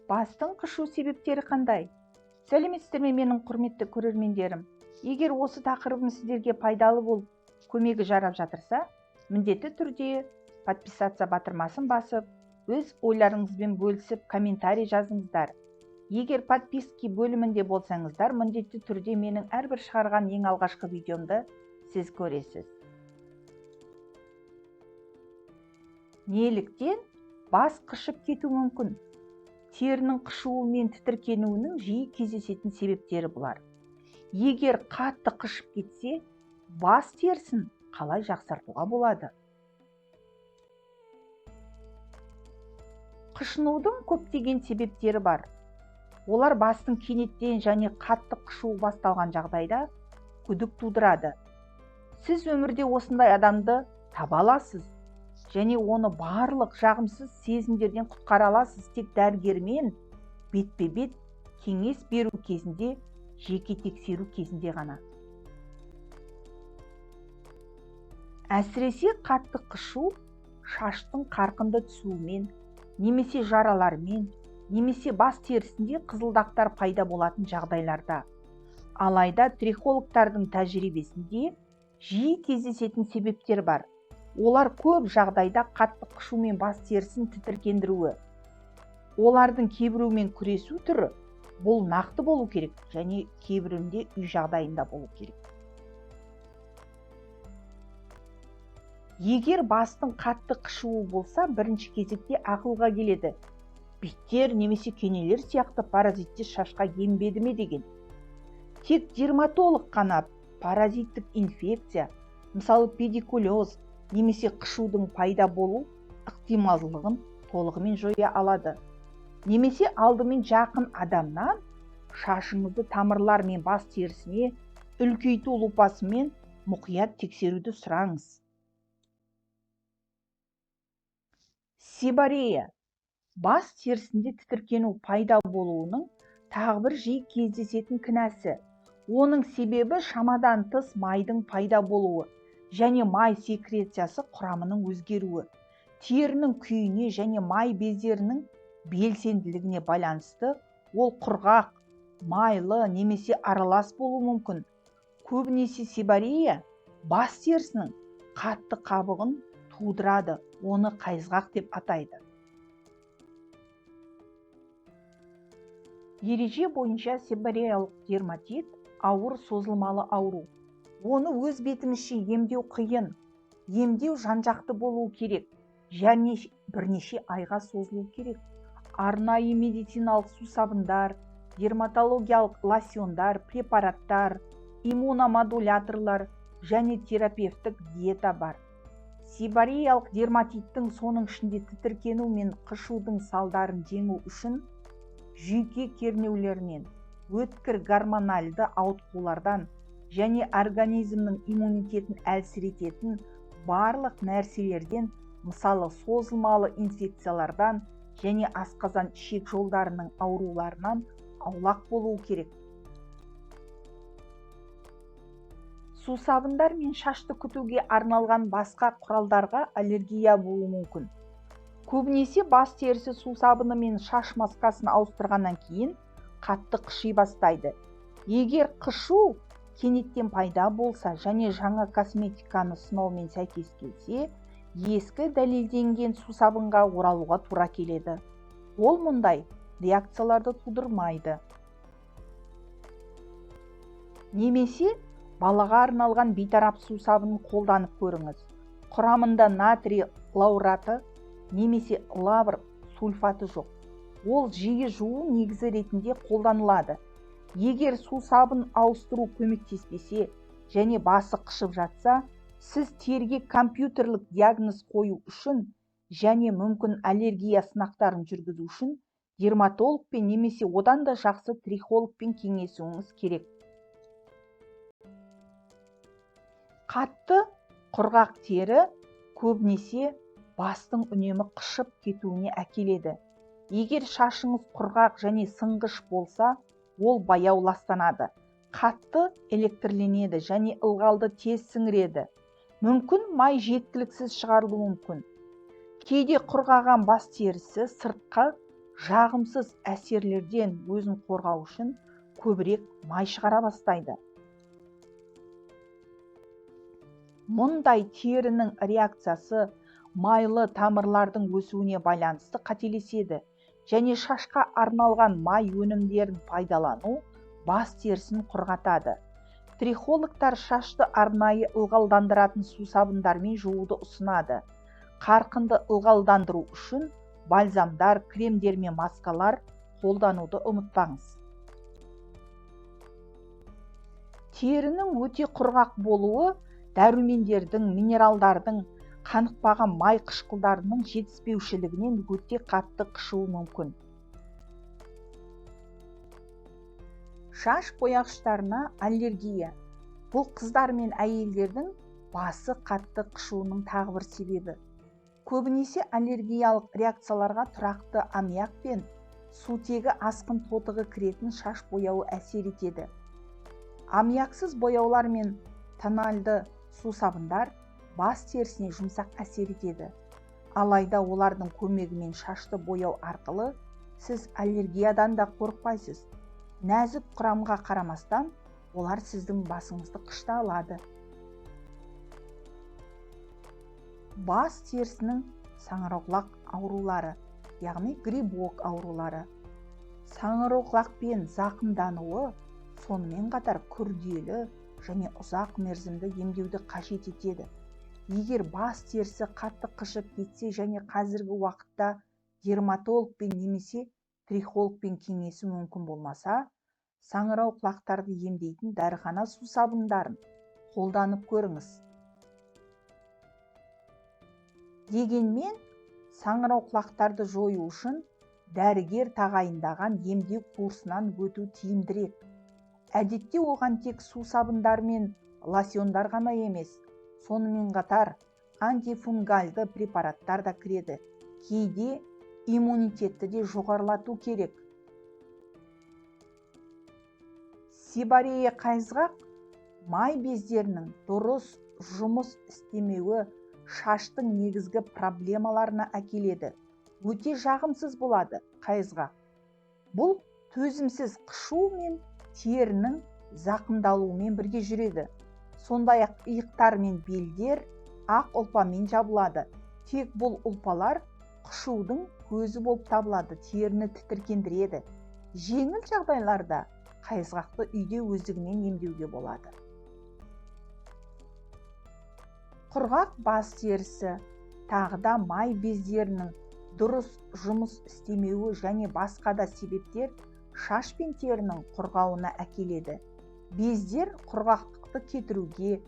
Бастың қышу себептері қандай? Сәлеметсіздер ме, менің құрметті көрермендерім? Егер осы тақырыбым сіздерге пайдалы болып, көмегі жарап жатырса, міндетті түрде подписаться батырмасын басып, өз ойларыңызбен бөлісіп, комментарий жазыңыздар. Егер подписки бөлімінде болсаңыздар, міндетті түрде менің әрбір шығарған ең алғашқы видеомды сіз көресіз. Неліктен бас қышып кету мүмкін? Терінің қышуы мен тітіркенуінің жиі кездесетін себептері бұлар. Егер қатты қышып кетсе, бас терісін қалай жақсартуға болады? Қышынудың көптеген себептері бар. Олар бастың кенеттен және қатты қышуы басталған жағдайда күдік тудырады. Сіз өмірде осындай адамды таба аласыз және оны барлық жағымсыз сезімдерден құтқара аласыз тек дәрігермен бетпе-бет кеңес беру кезінде, жеке тексеру кезінде ғана. Әсіресе қатты қышу шаштың қарқынды түсуімен, немесе жаралармен, немесе бас терісінде қызылдақтар пайда болатын жағдайларда. Алайда трихологтардың тәжірибесінде жиі кездесетін себептер бар. Олар көп жағдайда қатты қышу мен бас терісін тітіркендіруі. Олардың кейбіреуімен күресу түрі бұл нақты болу керек және кейбіреуінде үй жағдайында болу керек. Егер бастың қатты қышуы болса, бірінші кезекте ақылға келеді. Биттер немесе кенелер сияқты паразиттер шашқа енбеді ме деген. Тек дерматолог қана паразиттік инфекция, мысалы педикулез немесе қышудың пайда болу ықтималдылығын толығымен жоя алады. Немесе алдымен жақын адамнан шашыңызды тамырлар мен бас терісіне үлкейту лупасымен мұқият тексеруді сұраңыз. Себорея бас терісінде тітіркену пайда болуының тағы бір жиі кездесетін кінәсі. Оның себебі шамадан тыс майдың пайда болуы және май секрециясы құрамының өзгеруі. Терінің күйіне және май бездерінің белсенділігіне байланысты ол құрғақ, майлы немесе аралас болуы мүмкін. Көбінесе себорея бас терісінің қатты қабығын тудырады, оны қайызғақ деп атайды. Ереже бойынша себореялық дерматит ауыр созылмалы ауру. Оны өз бетімізше емдеу қиын. Емдеу жан-жақты болуы керек және бірнеше айға созылу керек. Арнайы медициналық сусабындар, дерматологиялық лосьондар, препараттар, иммуномодуляторлар және терапевтік диета бар. Себореялық дерматиттің, соның ішінде тітіркену мен қышудың салдарын жеңу үшін жүйке кернеулерінен, өткір гормональды ауытқулардан және организмнің иммунитетін әлсірететін барлық нәрселерден, мысалы созылмалы инфекциялардан және асқазан ішек жолдарының ауруларынан аулақ болу керек. Сусабындар мен шашты күтуге арналған басқа құралдарға аллергия болуы мүмкін. Көбінесе бас терісі сусабыны мен шаш маскасын ауыстырғаннан кейін қатты қыши бастайды. Егер қышу кенеттен пайда болса және жаңа косметиканы сынаумен сәйкес келсе, ескі дәлелденген сусабынға оралуға тура келеді. Ол мұндай реакцияларды тудырмайды. Немесе балаға арналған бейтарап сусабынын қолданып көріңіз. Құрамында натрий лаураты немесе лавр сульфаты жоқ. Ол жиі жуу негізі ретінде қолданылады. Егер сусабын ауыстыру көмектеспесе және басы қышып жатса, сіз теріге компьютерлік диагноз қою үшін және мүмкін аллергия сынақтарын жүргізу үшін дерматологпен немесе одан да жақсы трихологпен кеңесуіңіз керек. Қатты құрғақ тері көбінесе бастың үнемі қышып кетуіне әкеледі. Егер шашыңыз құрғақ және сынғыш болса, ол баяу ластанады, қатты электрленеді және ылғалды тез сіңіреді. Мүмкін май жеткіліксіз шығарылуы мүмкін. Кейде құрғаған бас терісі сыртқы Жағымсыз әсерлерден өзін қорғау үшін көбірек май шығара бастайды. Мұндай терінің реакциясы майлы тамырлардың өсуіне байланысты қателеседі және шашқа арналған май өнімдерін пайдалану бас терісін құрғатады. Трихологтар шашты арнайы ылғалдандыратын сусабындармен жууды ұсынады. Қарқынды ылғалдандыру үшін бальзамдар, кремдер мен маскалар қолдануды ұмытпаңыз. Терінің өте құрғақ болуы дәрумендердің, минералдардың, қанықпаған май қышқылдарының жетіспеушілігінен өте қатты қышуы мүмкін. Шаш бояғыштарына аллергия. Бұл қыздар мен әйелдердің басы қатты қышуының тағы бір себебі. Көбінесе аллергиялық реакцияларға тұрақты аммиак пен сутегі асқын тотығы кіретін шаш бояуы әсер етеді. Аммиаксыз бояулар мен тональды сусабындар бас терісіне жұмсақ әсер етеді. Алайда олардың көмегімен шашты бояу арқылы сіз аллергиядан да қорықпайсыз. Нәзік құрамға қарамастан, олар сіздің басыңызды қышта алады. Бас терісінің саңырауқұлақ аурулары, яғни грибок аурулары. Саңырауқұлақпен зақымдануы сонымен қатар күрделі және ұзақ мерзімді емдеуді қажет етеді. Егер бас терісі қатты қышып кетсе және қазіргі уақытта дерматологпен немесе трихологпен кеңесу мүмкін болмаса, саңырауқұлақтарды емдейтін дәріхана сусабындарын қолданып көріңіз. Дегенмен, саңырауқұлақтарды жою үшін дәрігер тағайындаған емдеу курсынан өту тиімдірек. Әдетте оған тек сусабындар мен лосьондар ғана емес, сонымен қатар антифунгальды препараттар да кіреді. Кейде иммунитетті де жоғарылату керек. Себорея қайызғақ май бездерінің дұрыс жұмыс істемеуі шаштың негізгі проблемаларына әкеледі. Өте жағымсыз болады қайызғақ. Бұл төзімсіз қышу мен терінің зақымдалуымен бірге жүреді. Сондай-ақ иықтар мен белдер ақ ұлпамен жабылады. Тек бұл ұлпалар қышудың көзі болып табылады, теріні тітіркендіреді. Жеңіл жағдайларда қайызғақты үйде өздігінен емдеуге болады. Құрғақ бас терісі тағы да май бездерінің дұрыс жұмыс істемеуі және басқа да себептер шаш пен терінің құрғауына әкеледі. Бездер құрғақтықты кетіруге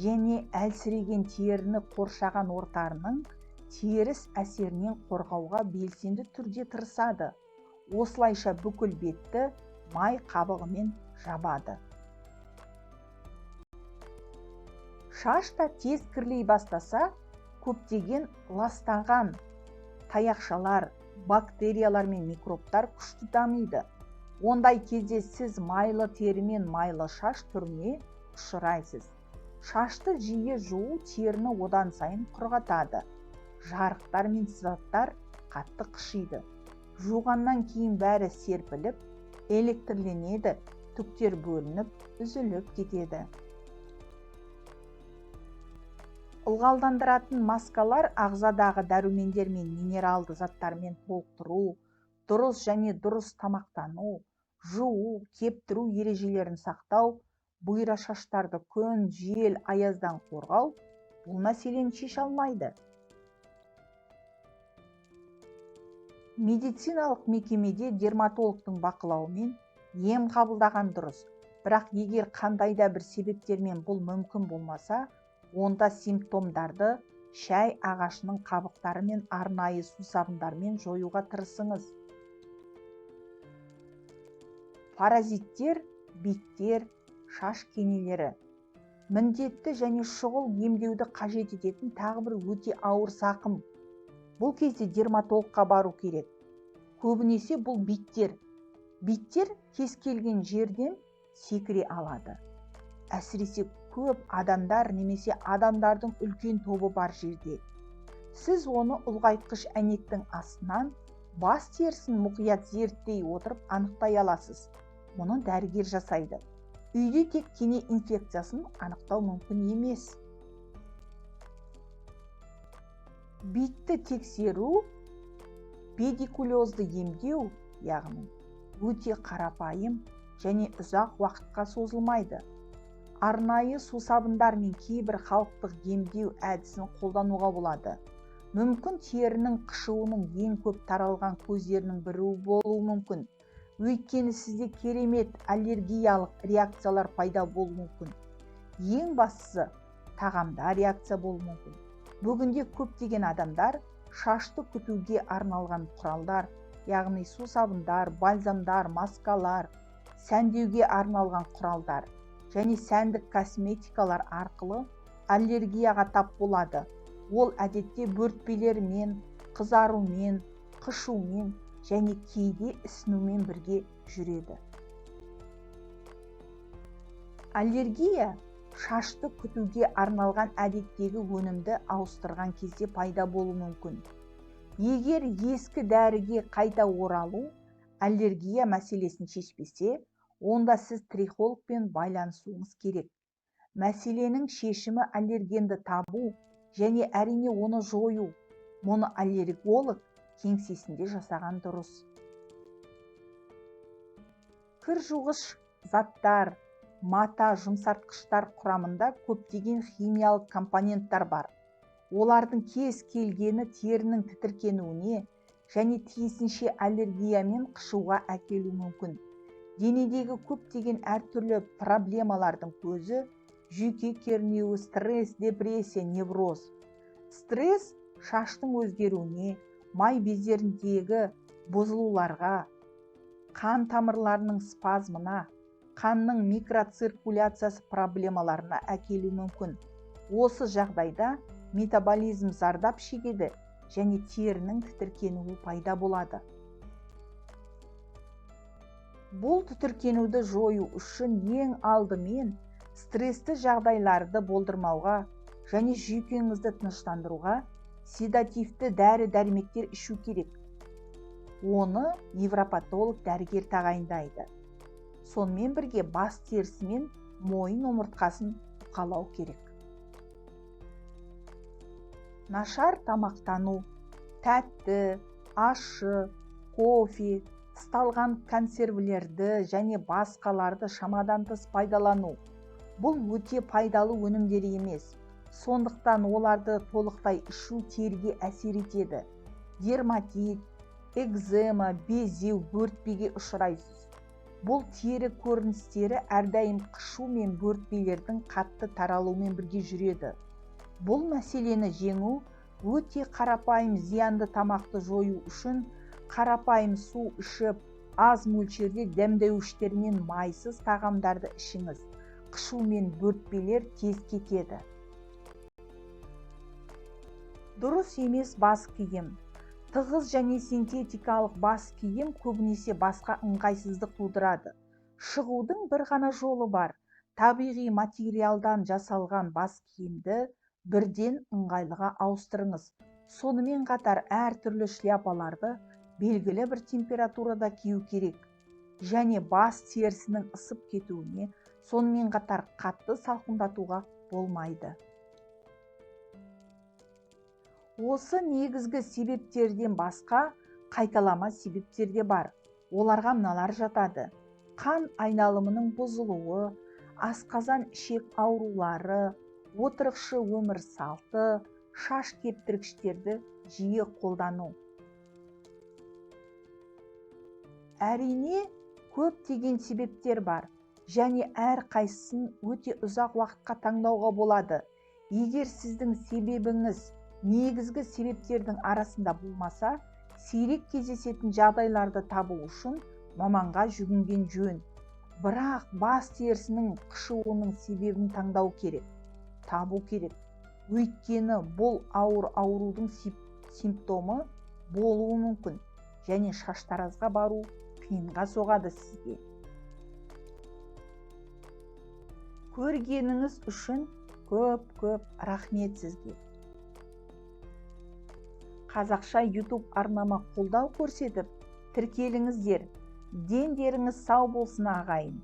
және әлсіреген теріні қоршаған ортаның теріс әсерінен қорғауға белсенді түрде тырысады. Осылайша бүкіл бетті май қабығымен жабады. Шаш та тез кірлей бастаса, көптеген ластанған таяқшалар, бактериялар мен микробтар күшті дамиды. Ондай кезде сіз майлы тері мен майлы шаш түріне ұшырайсыз. Шашты жиі жуу теріні одан сайын құрғатады. Жарықтар мен заттар қатты қышиды. Жуғаннан кейін бәрі серпіліп, электрленеді, түктер бөлініп, үзіліп кетеді. Ылғалдандыратын маскалар ағзадағы дәрумендер мен минералды заттармен толықтыру, дұрыс және дұрыс тамақтану, жуу, кептіру ережелерін сақтау, бұйра шаштарды күн, жел, аяздан қорғау бұл мәселені шеше алмайды. Медициналық мекемеде дерматологтың бақылауымен ем қабылдаған дұрыс, бірақ егер қандай да бір себептермен бұл мүмкін болмаса, онда симптомдарды шай ағашының қабықтары мен арнайы сусабындармен жоюға тырысыңыз. Паразиттер, биттер, шаш кенелері. Міндетті және шұғыл емдеуді қажет ететін тағы бір өте ауыр зақым. Бұл кезде дерматологқа бару керек. Көбінесе бұл биттер. Биттер кез келген жерден секіре алады. Әсіресе көп адамдар немесе адамдардың үлкен тобы бар жерде. Сіз оны ұлғайтқыш әйнектің астынан Бас терісін мұқият зерттей отырып анықтай аласыз. Мұны дәрігер жасайды. Үйде тек кене инфекциясын анықтау мүмкін емес. Битті тексеру, педикулезді емдеу, яғни өте қарапайым және ұзақ уақытқа созылмайды. Арнайы сусабындар мен кейбір халықтық емдеу әдісін қолдануға болады. Мүмкін терінің қышуының ең көп таралған көздерінің бірі болуы мүмкін. Өйткені сізде керемет аллергиялық реакциялар пайда болуы мүмкін. Ең бастысы, тағамда реакция болуы мүмкін. Бүгінде көптеген адамдар шашты күтуге арналған құралдар, яғни сусабындар, бальзамдар, маскалар, сәндеуге арналған құралдар және сәндік косметикалар арқылы аллергияға тап болады. Ол әдетте бөртпелермен, қызарумен, қышумен және кейде ісінумен бірге жүреді. Аллергия шашты күтуге арналған әдеттегі өнімді ауыстырған кезде пайда болуы мүмкін. Егер ескі дәріге қайта оралу аллергия мәселесін шешпесе, онда сіз трихологпен байланысуыңыз керек. Мәселенің шешімі аллергенді табу және әрине оны жою. Мұны аллерголог кеңсесінде жасаған дұрыс. Кір жуғыш заттар, мата, жұмсартқыштар құрамында көптеген химиялық компоненттар бар. Олардың кез келгені терінің тітіркенуіне және тиісінше аллергиямен қышуға әкелуі мүмкін. Денедегі көптеген әртүрлі проблемалардың көзі жүйке кернеуі, стресс, депрессия, невроз. Стресс шаштың өзгеруіне, май бездеріндегі бұзылуларға, қан тамырларының спазмына, қанның микроциркуляциясы проблемаларына әкелуі мүмкін. Осы жағдайда метаболизм зардап шегеді және терінің тітіркенуі пайда болады. Бұл тітіркенуді жою үшін ең алдымен стрессті жағдайларды болдырмауға және жүйкеңізді тыныштандыруға седативті дәрі-дәрмектер ішу керек. Оны невропатолог дәрігер тағайындайды. Сонымен бірге бас терісі мен мойын омыртқасын уқалау керек. Нашар тамақтану, тәтті, ащы, кофе, ысталған консервілерді және басқаларды шамадан тыс пайдалану. Бұл өте пайдалы өнімдер емес. Сондықтан оларды толықтай ішу теріге әсер етеді. Дерматит, экзема, безеу, бөртпеге ұшырайсыз. Бұл тері көріністері әрдайым қышу мен бөртпелердің қатты таралуымен бірге жүреді. Бұл мәселені жеңу өте қарапайым. Зиянды тамақты жою үшін қарапайым су ішіп, аз мөлшерде дәмдеуіштер мен майсыз тағамдарды ішіңіз. Қышу мен бөртпелер тез кетеді. Дұрыс емес бас киім. Тығыз және синтетикалық бас киім көбінесе басқа ыңғайсыздық тудырады. Шығудың бір ғана жолы бар. Табиғи материалдан жасалған бас киімді бірден ыңғайлыға ауыстырыңыз. Сонымен қатар әртүрлі шляпаларды белгілі бір температурада кию керек. Және бас терісінің ысып кетуіне, сонымен қатар қатты салқындатуға болмайды. Осы негізгі себептерден басқа қайталама себептер де бар. Оларға мыналар жатады: қан айналымының бұзылуы, асқазан ішек аурулары, отырықшы өмір салты, шаш кептіргіштерді жиі қолдану. Әрине, көптеген себептер бар және әрқайсысын өте ұзақ уақытқа таңдауға болады. Егер сіздің себебіңіз негізгі себептердің арасында болмаса, сирек кездесетін жағдайларды табу үшін маманға жүгінген жөн. Бірақ бас терісінің қышуының себебін таңдау керек, табу керек. Өйткені бұл ауыр аурудың симптомы болуы мүмкін және шаштаразға бару қиынға соғады сізге. Көргеніңіз үшін көп-көп рахмет сізге. Қазақша YouTube арнама қолдау көрсетіп, тіркеліңіздер. Дендеріңіз сау болсын, ағайын!